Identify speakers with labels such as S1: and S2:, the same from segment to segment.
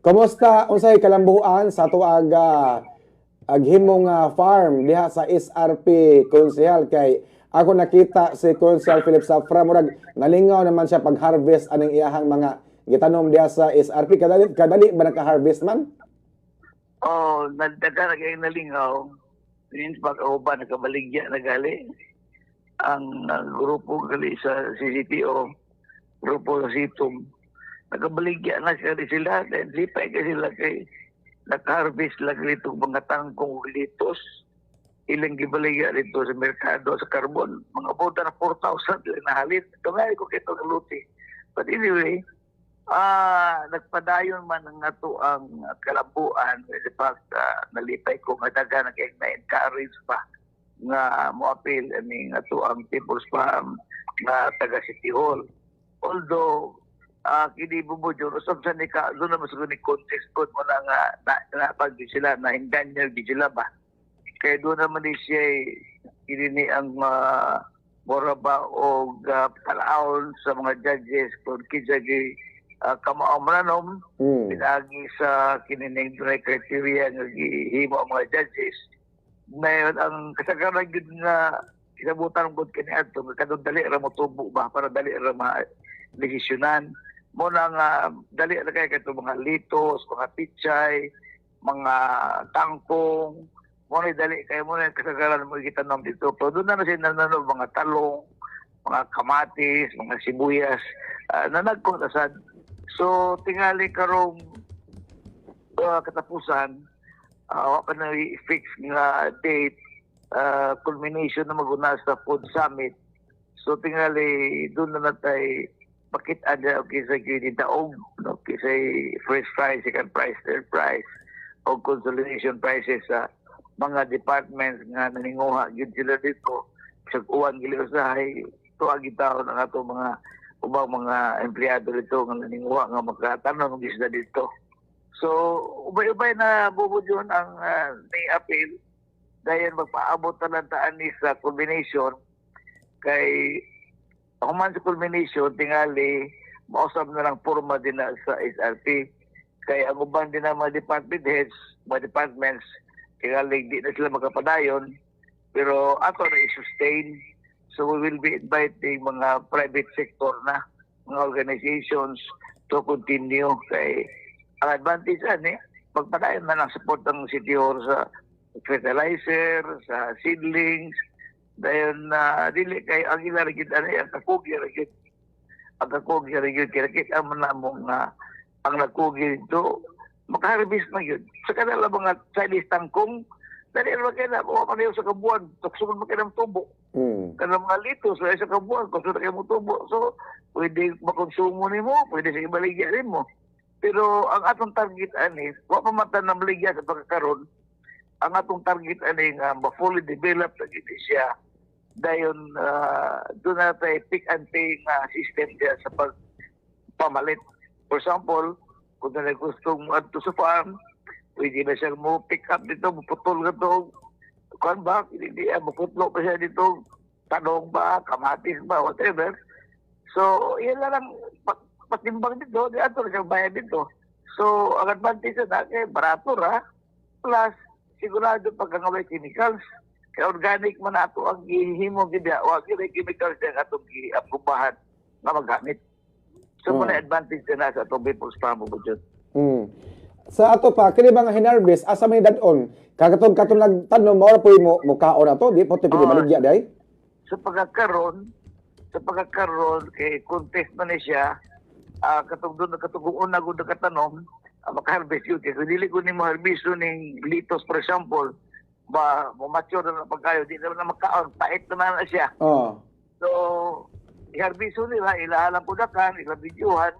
S1: Kumusta, unsay kalambuan sa ato aga aghimong farm diha sa SRP, Konsehal? Kay ako nakita si Konsehal Philip Zafra, murag nalingaw naman siya pag-harvest aning iyahang mga gitanom diha sa SRP. Kadali kadali ba naka-harvest man?
S2: Oh, nagdaga na kay nalingaw. In fact, ako ba nakabaligya na gali ang grupo gali sa CCTO, grupo sa SITOM. Nakabaligya na sila sila, then lipay ka sila kay naka-harvest lang dito mga tangkong, litos. Ilang gibaligya dito sa merkado sa Carbon. Mga buta na 4,000 lang nahalin. Kamay ko kito ng luti. But anyway, nagpadayon man ang ato ang kalambuan. In fact, nalipay ko nga daghan na kay na-encourage pa nga mo-apil ani ato ang People's Farm nga taga City Hall. Although kini bubudyo usab sa ni ka doon naman sa ni contest code mo na nga na, na, sila na hinganyo gid sila ba. Kaya doon naman ni siya kini ni ang mura ba og palaon sa mga judges kung kinsa gi kamao mananom pinaagi sa kinining dunay criteria nga gihimo ang mga judges. Ngayon, ang kasagaran gyud nga kisabutan gud kini adto nga kadtong dali ra motubo ba, para dali ra ma desisyonan mo na nga dali ra kay kadtong mga litos, mga pichay, mga tangkong mo na dali kay mo na kasagaran mo gitanom dito. Pero doon na na sila nanom mga talong, mga kamatis, mga sibuyas, nanagko ta sad. So tingali karong katapusan, wa pa na fix nga date, culmination na maguna sa food summit. So tingali doon na natay makita niya og kinsa gyud daog, no, kinsay first prize, second prize, third prize o consolidation prizes sa mga departments nga naninguha gyud sila dito sa uwan gili usahay. Tuwa gid taon ang ato mga ubang mga empleyado dito nga naninguha nga makatanom og isda dito. So ubay-ubay na bubudyon ang may appeal, dayon magpaabot na lang taan ni sa culmination, kay human sa culmination tingali mausab na lang porma din na sa SRP, kay ang uban din na mga department heads, mga departments, tingali di na sila makapadayon, pero ato na i-sustain. So we will be inviting mga private sector na mga organizations to continue, kay ang advantage ani pagpadayon na lang support ng City Hall sa fertilizer, sa seedlings. Dayon na dili kay ang ila ra gyud ani ang kakugi ra gyud. Ang kakugi ra gyud kay nakita man namo nga ang nagkugi dito makaharvest na gyud. Sa kanila mga Chinese tangkong, dali ra kay na mo pa sa kabuan, tuksoon mo kay ng tubo. Kanang mga litos sa kabuan, tuksoon na kay mo tubo. So pwede makonsumo nimo, pwede sa ibaligya nimo. Pero ang atong target ani, wa pa man ta namaligya sa pagkakaron. Ang atong target ani nga ma-fully developed na gid siya. Dayon doon na tayo pick and pay nga system diya sa pagpamalit. For example, kung na gustong adto sa farm, pwede na siya mo pick up dito, muputol ka to, kuan ba, hindi, muputlo pa siya dito, tanong ba, kamatis ba, whatever. So, yan lang ang patimbang dito, di ato na siyang bayad dito. So, ang advantage na kay barato ra, plus sigurado pag ang may chemicals. Kaya organic man ato ang gihimo gid, wa gyud may chemicals ang atong giaprubahan nga magamit. So, mo na advantage na sa atong People's Farm mo jud.
S1: Sa ato pa, kini ba nga hinarvest, asa may dadon? Kagatong katong nagtanom, mao ra po mo mukaon na to, di po to pwede baligya day?
S2: Sa pagkakaron kay contest man ni siya, katong doon katong kung una gud nakatanom, makaharvest yun. Kay kung dili ko nimo harvest ning litos, for example, ba mo mature na pagkayo, di naman na makaon, pait naman na siya. So i-harvest nila, ilahalang kudakan, ila videohan,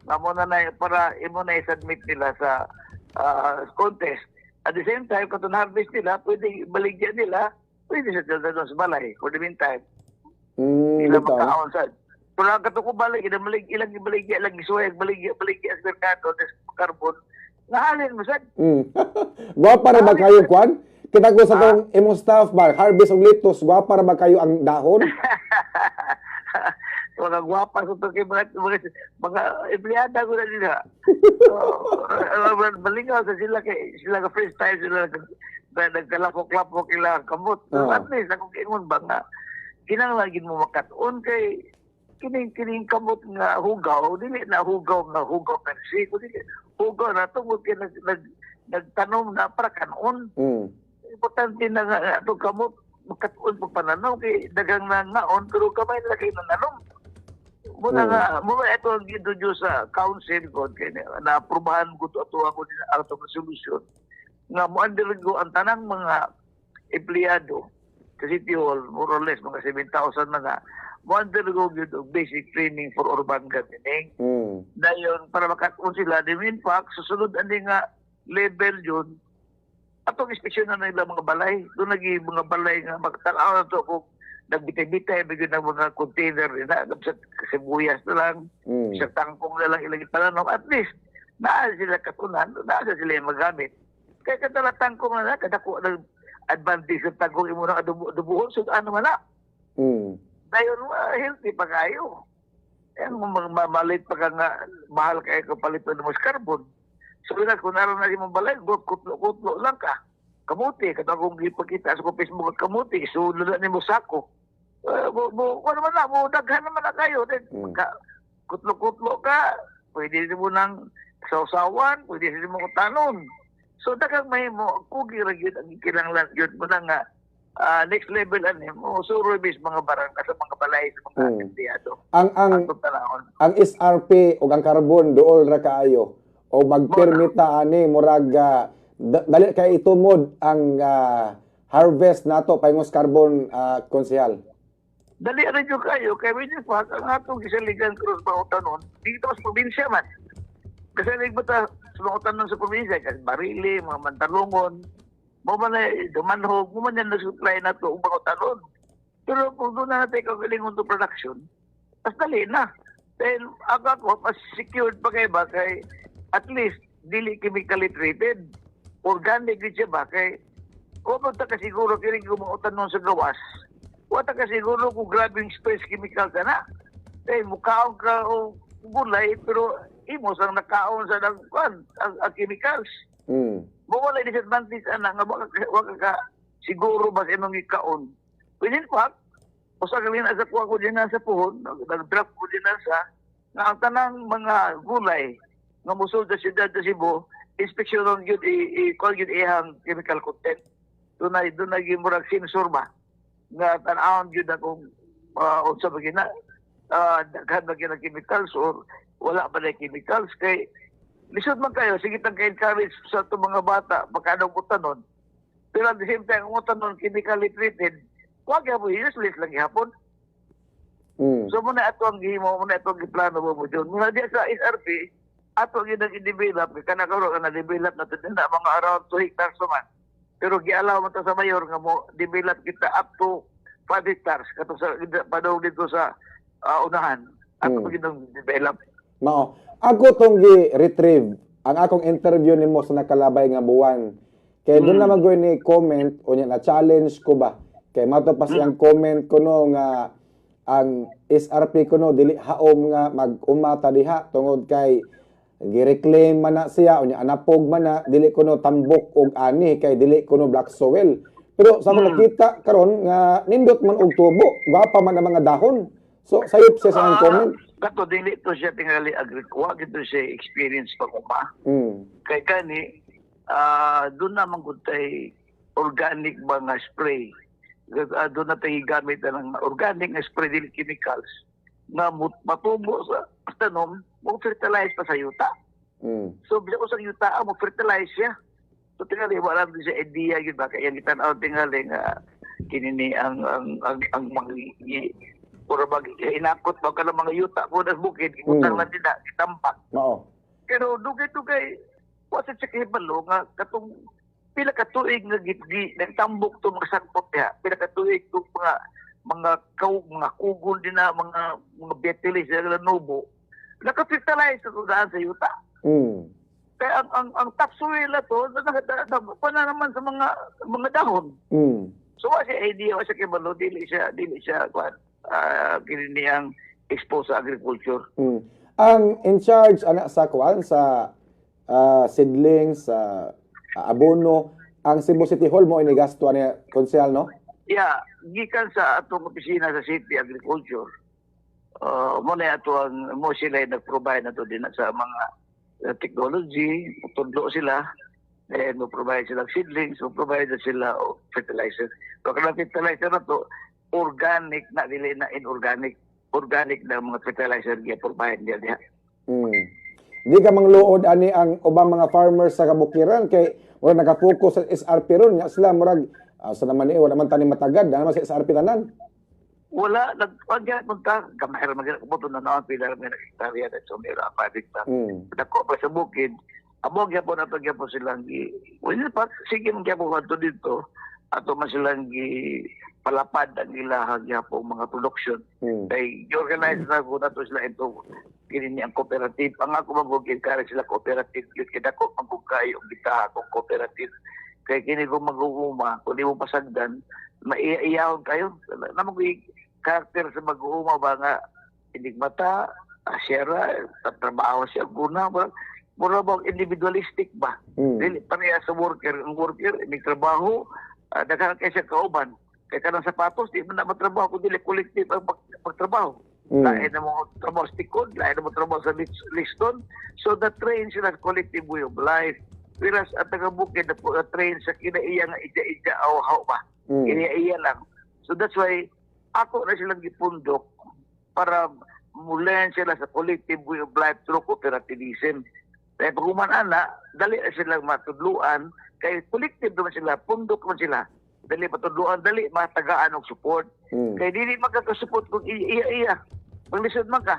S2: mamo na na para imo na i-submit nila sa contest. At the same time, katong harvest nila, pwede baligyan nila, pwede sa doon sa balay for the meantime. Ila
S1: Bitaw.
S2: Makaon sa. Pero ang katong ko balik, ilang balig, ilang ibaligya, ilang gisuway, baligya, baligya sa merkado, des carbon, nahalin mo sad.
S1: Gwapa ra ba kayo kwan? Kita ko sa tong imong staff ba, harvest og litos, gwapa ra ba kayo ang dahon?
S2: Mga gwapa sa to kay mga empleyada ko na nila. So, malingaw sa sila kay sila ka first time sila nagkalapok-lapok ila kamot. So, at least ako ingon ba nga kinahanglan gid mo makat-on kay kining kamot nga hugaw dili na hugaw nga hugaw per se, kundi hugaw na tungod kay nag, nag nagtanom na para kanon. Importante na nga atong kamot makat-on pagpananaw kay daghang nangaon pero kamay na kay nananom. Muna nga mo ito ang gi-introduce sa council ko kay na-aprobahan ko to ato ako din ang atong resolution nga mo undergo ang tanang mga empleyado sa City Hall, more or less mga 7,000 na nga mo undergo gyud og basic training for urban gardening. Dayon para makat-on sila, then in fact susunod ani nga level yun atong inspeksyon na nila mga balay. Doon nagi mga balay nga magtanaw na to kung nagbitay-bitay bigyan ng mga container nila sa sibuyas na lang, sa tangkong na lang ilang ipananom. At least naa sila katunan, naa sila yung magamit. Kaya katala tangkong na lang kadako ng advantage sa tangkong imo ng adubuhon, so ano man na. Dayon healthy pa kayo. Yan, malit pa ka nga, mahal kayo kapalitan mo sa carbon. So na, kung naroon na imong balay, kutlo-kutlo lang ka. Kamuti, katong kung ipakita sa Facebook at kamuti, so na nimo sako. Mo, ano man na, mo daghan naman na kayo. Then, kutlo-kutlo ka, pwede mo nang sausawan, pwede mo tanon. So daghang mahimo, kugi ra gyud ang kinahanglan gyud mo na nga next level ani mo service mga barangay sa mga balay sa mga empleyado.
S1: Ang
S2: Atong tanawon.
S1: Ang SRP o ang carbon duol ra kaayo o magpermita ani murag dali kay itumod ang harvest nato paingos carbon, konsehal.
S2: Dali ra jud kayo kay when in fact ang atong gisaligan cross Bautanon dito sa probinsya man. Kasalig ba ta sa Bautanon sa probinsya kasi Barili, mga Mantalongon, mo man na Dumanhog, mo man yan na-supply nato og Bautanon. Pero kung doon na natin kagalingon to production, mas dali na. Dahil ako, mas secured pa kay ba kay at least dili chemically treated. Organic din siya ba kay wa man ta kasiguro kini gumuotan nun sa gawas. Wa ta kasiguro kung grabing space chemical ka na. Eh, mukaon ka o gulay pero imo sang nakaon sa nang kwan ang chemicals. Mo wala disadvantage ana nga wa ka siguro ba sa imong ikaon. When in fact, usa ka rin sa kuha ko din sa puhon, nag-draft ko din sa nga ang tanang mga gulay nga musod sa siyudad sa Cebu, inspeksyonon gyud i kuha gyud iyang chemical content. Doon na murag sensor ba nga tan-awon gyud na kung unsa ba gina daghan ba gina chemicals or wala ba na chemicals kay lisod man kayo sige tang ka-encourage sa itong mga bata magkano tanon, pero at the same time ang tanon chemically treated, wag mo useless lang gihapon. So muna ato ang gihimo, muna ato ang giplano mo mo dyan. Muna diya sa SRP, ato ang ginang i-develop, kay kana karon nga na-develop na na mga around 2 hectares man. Pero gialaw mo ta sa mayor nga mo develop kita up to 5 hectares kato sa padong dito sa unahan. Ato ginang develop.
S1: Mao. Ako tong gi-retrieve ang akong interview nimo sa nakalabay nga buwan. Kay doon na magoy ni comment o niya na challenge ko ba. Kay mato pa siyang comment kuno nga ang SRP kuno dili haom nga mag-umata diha tungod kay gi-reclaim man na siya o niya anapog man na dili kuno tambok og ani kay dili kuno black soil. Pero sa akong nakita karon nga nindot man og tubo, gwapa man ang mga dahon. So sayop siya sa iyang comment.
S2: Kato dili to siya tingali agri, wa gito siya experience pag uma. Kay kani doon na man gud tay organic ba nga spray. Doon na tayo gamit na ng organic nga spray, dili chemicals nga matubo sa tanom, mo fertilize pa sa yuta. So bisa ko sa yuta mo fertilize siya. So tingali wala din siya idea gyud ba kay ang gitan-aw tingali nga kini ni ang mga puro bag inakot ba ka ng mga yuta po ng bukid gibutang lang nila itambak.
S1: Mao.
S2: Pero dugay-dugay wa sa siya kahibalo nga katong pila ka tuig nga nagtambok to mga sangpot diha, pila ka tuig to mga mga kugon din na mga betelis na nubo naka-fertilize sa daan sa yuta. Kaya ang topsoil na to na naman sa mga dahon. So wa siya idea, wa siya kibalo, dili siya kwan kini niyang exposed sa agriculture.
S1: Ang in charge ana sa kuan sa seedlings sa abono, ang Cebu City Hall mo inigasto ani, konsehal, no?
S2: Yeah, gikan sa atong opisina sa City Agriculture. Mo na ato ang mo sila ay nag-provide na to din sa mga technology, tudlo sila, then mo provide sila seedlings, mo provide na sila og fertilizer. So kanang fertilizer na to, organic na, dili na inorganic. Organic na mga fertilizer gi provide niya diha.
S1: Di ka mangluod ani ang ubang mga farmers sa kabukiran kay murag naka-focus sa SRP ron nga sila murag sa naman ni wala man tani matagad na naman sa SRP tanan.
S2: Wala, nagpagyan punta, kamay ra magyapon ko na naon pila ra may hektarya na so mira 5 hectare. Dako pa sa bukid, amo gyapon ato gyapon silang gi well pa sige man gyapon kadto dito ato man silang gi palapad ang ilahang gyapon mga production. Kay gi-organize na ko nato sila into kini ni ang cooperative. Ang ako man gud encourage sila cooperative gyud kay dako man gud kayo og bitaha kung cooperative. Kay kini kung mag-uuma, kung di mo pasagdan, maiiyahon kayo. Namo ko karakter sa mag-uuma ba nga enigmata, asyera, trabaho siya guna, mura mura ba individualistic ba? Dili pareha sa worker. Ang worker, may trabaho, daghan kay siya kauban. Kay kanang sapatos, di man na matrabaho kung dili collective ang pagtrabaho. Lain na mo trabaho sa tikod, lain na mo trabaho sa liston. So, the train sila sa collective way of life. Whereas ang taga-bukid na po train sa kinaiya nga ija-ija o haw ba. Kinaiya lang. So that's why ako na silang gipundok para mulen sila sa collective way of life through cooperativism. Kaya pag human ana, dali na silang matudluan, kay collective naman sila, pundok naman sila. Dali matudluan, dali matagaan og support. Kay dili magkakasupport kung iya-iya. Maglisod man ka.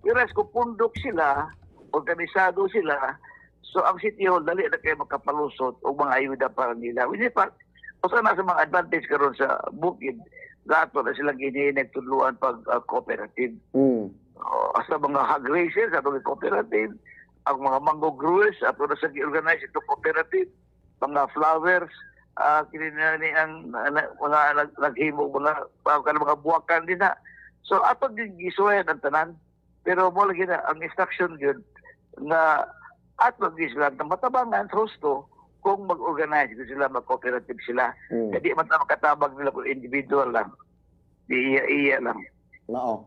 S2: Whereas kung pundok sila, organisado sila, so ang City Hall dali na kayo makapalusot o mga ayuda para nila. Which is part, usa na sa mga advantage karon sa bukid, gato na silang ginihinag tudluan pag cooperative. Sa mga hog raisers, ato cooperative, ang mga mango growers, ato na sa gi-organize ito cooperative, mga flowers, kini na ni ang mga naghimo mga mga buwakan din na. So ato din gisuwayan ang tanan. Pero mo lagi na ang instruction gyud nga ato gyud sila na matabangan husto kung mag-organize kung sila mag-cooperative sila. Kaya di man ta makatabang nila kung individual lang. Di iya-iya lang.
S1: Mao.